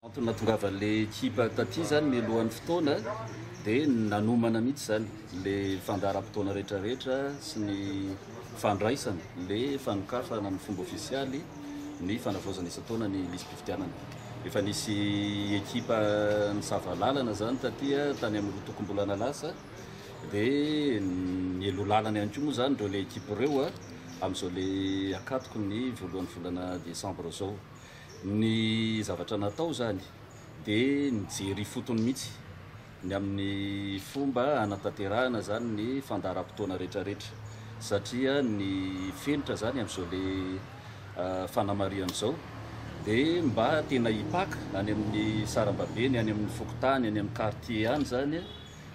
Antony nahatongavan'le ekipa taty zany mialohan'ny fotoana dia nanomana mihitsy zany le fandaharam-potoana rehetrarehetra sy ny fandraisana le fanokafana amin'ny fomba ofisialy ny fanavaozana isan-taona ny lisi-pifidianana. Efa nisy ekipa nisava lalana zany taty tany amin'ny roatokom-bolana lasa dia nialoha lalana ihany koa moa zany ireo le ekipa ireo amin'izao le akatoky ny voalohan'ny volana desambra izao. Ny zavatra natao izany dia nijery ifotony mihitsy ny amin'ny fomba hanatanterahana izany ny fandaharam-potoana rehetrarehetra satria ny fenitra izany amin'izao le fanamarihana izao dia mba tena hipaka any amin'ny sarambabeny, any amin'ny fokontany, any amin'ny quartier any izany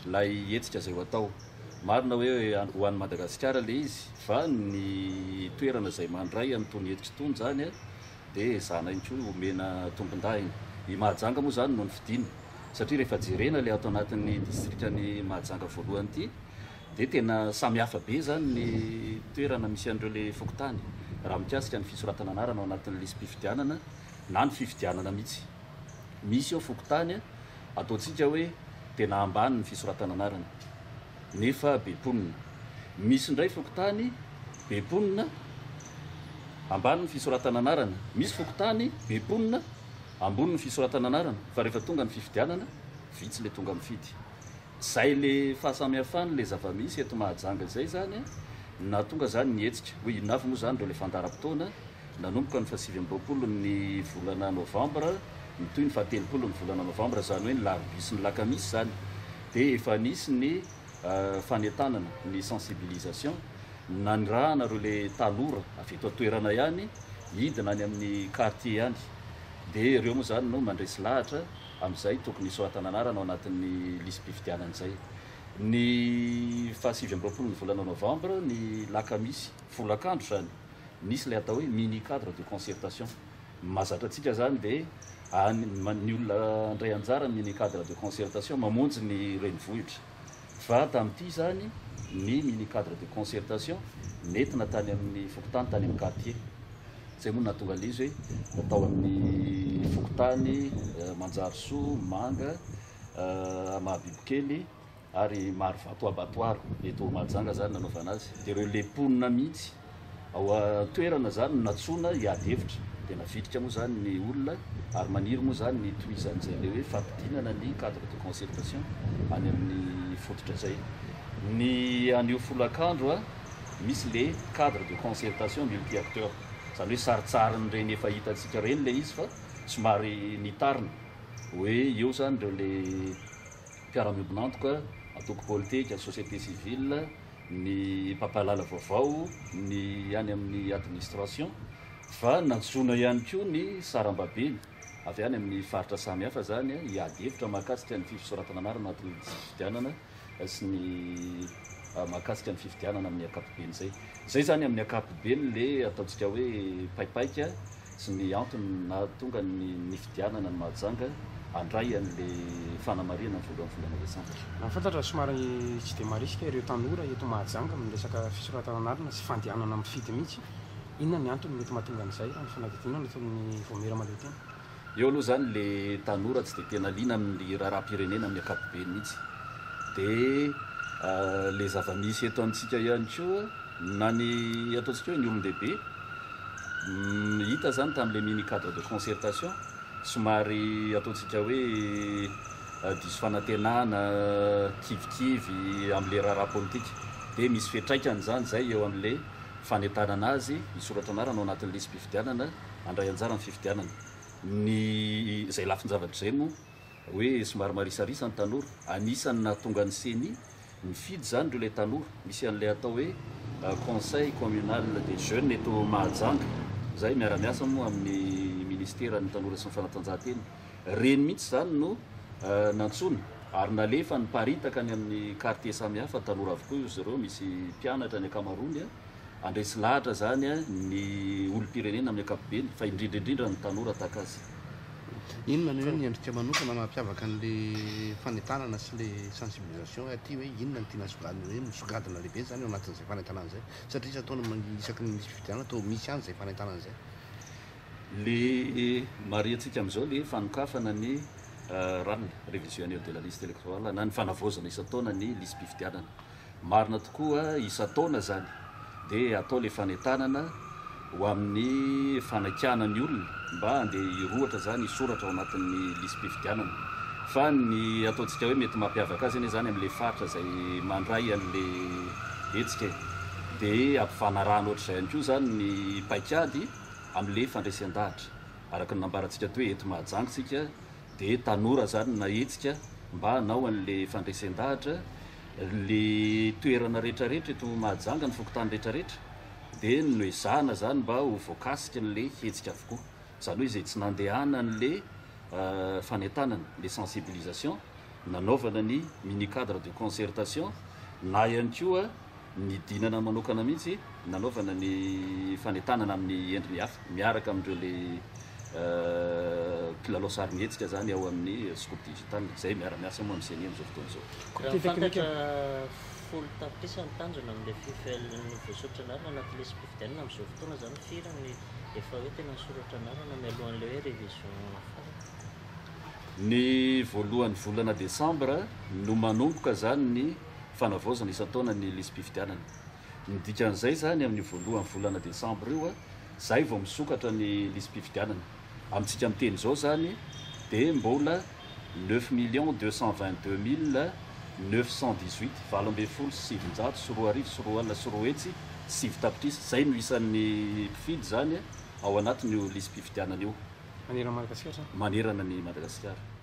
ilay hetsika izay ho atao. Marina hoe ho an'i Madagasikara ilay izy fa ny toerana izay mandray an'itony hetsika itony izany dia ezahana ihany koa omena tombondahiny. I Mahajanga moa izany no nofidina satria rehefa jerena ilay ato anatin'ny distrikan'i Mahajanga voalohany ity dia tena samy hafa be izany ny toerana misy an'ireo ilay fokontany raha mikasika ny fisoratana anarana ao anatin'ny lisi-pifidianana na ny fifidianana mihitsy. Misy eo fokontany ataontsika hoe tena ambany ny fisoratana anarana nefa be mponina. Misy indray fokontany be mponina ambany ny fisoratana anarana. Misy fokontany be mponina ambony ny fisoratana anarana fa rehefa tonga ny fifidianana vitsy le tonga mifidy. Zay le fahasamihafany le zava-misy eto Mahajanga izay zany nahatonga zany ny hetsika hoe inona avy moa zany ireo le fandaharam-potoana nanomboka ny faha 29 ny volana novambra mitohy ny faha 30 ny volana novambra izany hoe ny larobia sy ny lakamisy izany dia efa nisy ny fanentanana ny sensibilisation nanirahana ireo le tanora avy eto an-toerana ihany hidina any amin'ny quartier any dia ireo moa izany no mandresy lahatra amin'izay tokony hisoratana anarana ao anatin'ny lisi-pifidianana izay. Ny faha 29 ny volana novambra ny lakamisy folakandro izany nisy ilay atao hoe mini cadre de concertation. Ny mahazatra antsika izany dia any ny olona handray anjara amin'ny mini cadre de concertation mamonjy ny renivohitra. Fa tamin'ity izany ny mini cadre de concertation nentina tany amin'ny fokontany, tany amin'ny quartier. Izay moa no nahatonga an'ilay izy hoe tao amin'ny fokontany Manjarisoa, Manga, Mahabibokely ary Marovato Abattoir eto Mahajanga izany nanaovana azy. Dia ireo le mponina mihitsy ao an-toerana izany no nantsoina hiady hevitra. Dia navitrika moa izany ny olona ary maniry moa izany ny hitohizan'izay ilay hoe fampidinana ny cadre de concertation any amin'ny fototra izay. Ny anio folakandro misy le cadre de concertation multi acteur. Izany hoe sarintsarin'ireny efa hitantsika ireny ilay izy fa somary nitarina hoe eo izany ireo le mpiara-miombon'antoka, antoko politika, société civile, ny mpampahalala vaovao, ny any amin'ny administration, fa nantsoina ihany koa ny sarambabeny avy any amin'ny faritra samihafa izany hiady hevitra mahakasika ny fisoratana anarana anatin'ny fifidianana sy ny mahakasika ny fifidianana amin'ny ankapobeny izay. Izay izany amin'ny ankapobeny le ataontsika hoe paipaika sy ny antony nahatonga ny nifidianana an'i Mahajanga handray an'le fanamarihana ny voalohan'ny volana desambra. Raha ny fantatra, somary tsy dia marisika ireo tanora eto Mahajanga amin'ny resaka fisoratana anarana sy fandehanana mifidy mihitsy. Inona ny antony mety mahatonga an'izay raha ny fanadihadiana nataon'ny Vaomiera Mahaleotena? Eo aloha izany le tanora tsy dia tena liana amin'ny raharaham-pirenena amin'ny ankapobeny mihitsy. Dia le zava-misy eto amintsika ihany koa na ny ataontsika hoe ny olon-dehibe, hita izany tamin'ilay mini cadre de concertation, somary ataontsika hoe diso fanantenana, kivikivy amin'ilay raharaha politika. Dia misy fiantraikany izany izay eo amin'ilay fanentanana azy hisoratra anarana ao anatin'ny lisi-pifidianana, handray anjara amin'ny fifidianana. Ny izay lafin-javatra izay moa hoe somary marisarisa ny tanora. Anisan'ny nahatonga ny Ceni nifidy izany ireo ilay tanora. Misy an'ilay atao hoe Conseil communal des jeunes eto Mahajanga, izay miara-miasa moa amin'ny ministeran'ny tanora sy ny fanatanjahantena. Ireny mihitsy izany no nantsoina ary nalefa niparitaka any amin'ny quartier samihafa, tanora avokoa izy ireo, misy mpianatra ny ankamaroany. Handresy lahatra izany ny olom-pirenena amin'ny ankapobeny fa indrindra indrindra ny tanora tahaka azy. Inona ny hoe ny endrika manokana mampiavaka an'le fanentanana sy le sensibilisation aty hoe inona no tiana asongadina hoe misongadina lehibe zany ao anatin'izay fanentanana izay satria isan-taona isaky ny misy fifidianana toa misy ihany izay fanentanana izay. Le marihantsika amin'izao le fanokafana ny RAL, révision annuelle de la liste électorale, na ny fanavaozana isan-taona ny lisi-pifidianana. Marina tokoa isan-taona zany dia atao le fanentanana ho amin'ny fanakiana ny olona mba handeha hirohotra zany hisoratra ao anatin'ny lisi-pifidianana. Fa ny ataontsika hoe mety mampiavaka azy anie zany amin'le faritra izay mandray an'le hetsika e, dia ampifanarahana ohatr'izay ihany koa zany ny paikady amin'le fandresen-dahatra. Araka ny nambarantsika teo hoe eto Mahajanga isika dia tanora zany no nahetsika mba hanao an'le fandresen-dahatra, le toerana rehetrarehetra eto Mahajanga, ny fokontany rehetrarehetra dia noezahana zany mba ho voakasikin'le hetsika avokoa. Izany hoe izay tsy nandehanan'le fanentanana, le sensibilisation, nanaovana ny mini cadre de concertation na ihany koa nidinana manokana mihitsy nanaovana ny fanentanana amin'ny endriny hafa miaraka amin'ireo le mpilalao sarimihetsika zany ao amin'ny Scoop Digital izay miara-miasa moa amin'ny CENI amin'izao fotoana izao. Raha fantatra 10 tapitrisa ny tanjona amin'ilay FIFL ny voasoratra anarana anaty lisi-pifidianana amin'izao fotoana zany, firy ny efa hoe tena nisoratra anarana mialohan'ilay hoe révision farany? Ny voalohan'ny volana desambra no manomboka zany ny fanavaozana isan-taona ny lisi-pifidianana. Ny dikan'izay zany amin'ny voalohan'ny volana desambra io zay vao misokatra ny lisi-pifidianana. Amintsika miteny izao zany dia mbola 9 222 918, 218 209 tapitrisa zay no isan'ny mpifidy zany ao anatin'io lisi-pifidianana io. Manerana Madagasikara? Manerana ny Madagasikara.